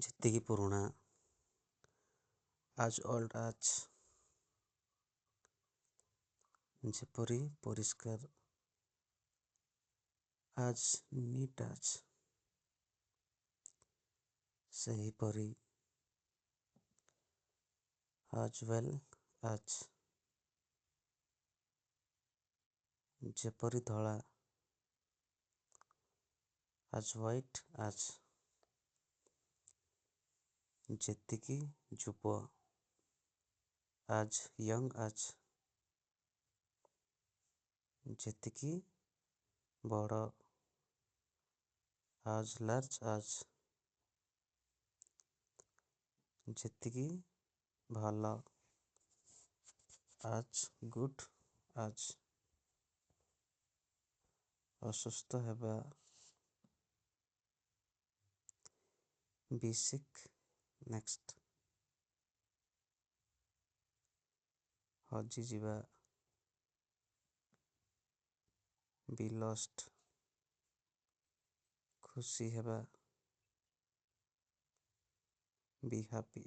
ଯେତିକି ପୁରୁଣା, ଆଜ୍ ଓଲ୍ଡ ଆଜ୍। ଯେପରି ପରିଷ୍କାର, ଆଜ୍ ନିଟ୍ ଆଜ୍। ସେହିପରି, ଆଜ୍ ୱେଲ୍ ଆଜ୍। ଯେପରି ଧଳା, ଆଜ୍ ହ୍ୱାଇଟ୍ ଆଜ୍। ଯେତିକି ଯୁବ, ଆଜ୍ ୟଙ୍ଗ ଆଜ୍। ଯେତିକି ବଡ଼, ଆଜ୍ ଲାର୍ଜ ଆଜ୍। ଯେତିକି ଭଲ, ଆଜ୍ ଗୁଡ୍ ଆଜ୍। ଅସୁସ୍ଥ ହେବା, ବି ସିକ୍ ନେକ୍ସଟ। ହଜିଯିବା, ବି ଲଷ୍ଟ। ଖୁସି ହେବା, ବି ହାପି।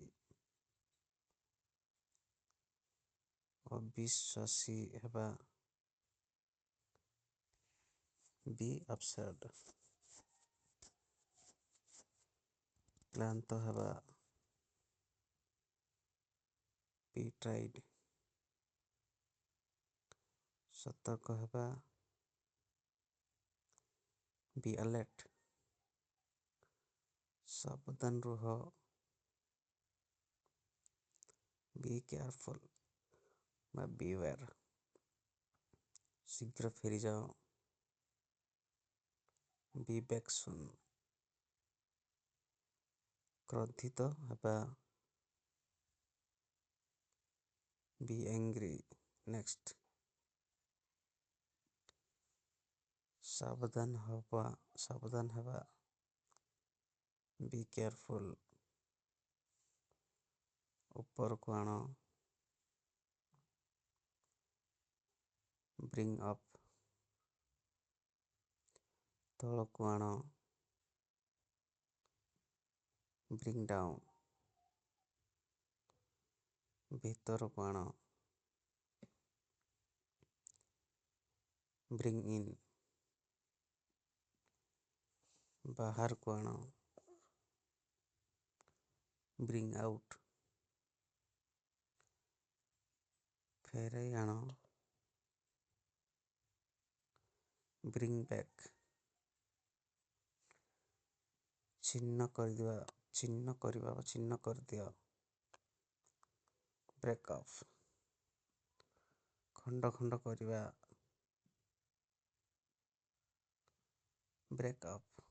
ଅବିଶ୍ୱାସୀ ହେବା, ବି ଅବସର୍ଡ। କ୍ଳାନ୍ତ ହେବା, ବି ଟାୟାର୍ଡ। ସତର୍କ ହେବା, ବି ଆଲର୍ଟ। ସାବଧାନ ରୁହ, ବି କେୟାରଫୁଲ୍ ବା ବିୱେର୍। ଶୀଘ୍ର ଫେରିଯାଅ, ବି ବ୍ୟାକ୍ ସୁନ୍। କ୍ରୋଧିତ ହେବା, ବି ଆଙ୍ଗ୍ରି ନେକ୍ସଟ। ସାବଧାନ ହେବା, ସାବଧାନ ହେବା, ବି କେୟାରଫୁଲ୍। ଉପରକୁ ଆଣ, ବ୍ରିଙ୍ଗ ଅପ୍। ତଳକୁ ଆଣ, ବ୍ରିଙ୍ଗ ଡାଉନ୍। ଭିତରକୁ ଆଣ, ବ୍ରିଙ୍ଗ ଇନ୍। ବାହାରକୁ ଆଣ, ବ୍ରିଙ୍ଗ ଆଉଟ୍। ଫେରାଇ ଆଣ, ବ୍ରିଙ୍ଗ ବ୍ୟାକ୍। ଛିନ୍ନ କରିଦେବା, ଛିନ୍ନ କରିବା ବା ଛିନ୍ନ କରିଦିଅ, ବ୍ରେକ୍ ଅପ୍। ଖଣ୍ଡ ଖଣ୍ଡ କରିବା, ବ୍ରେକ୍ ଅପ୍।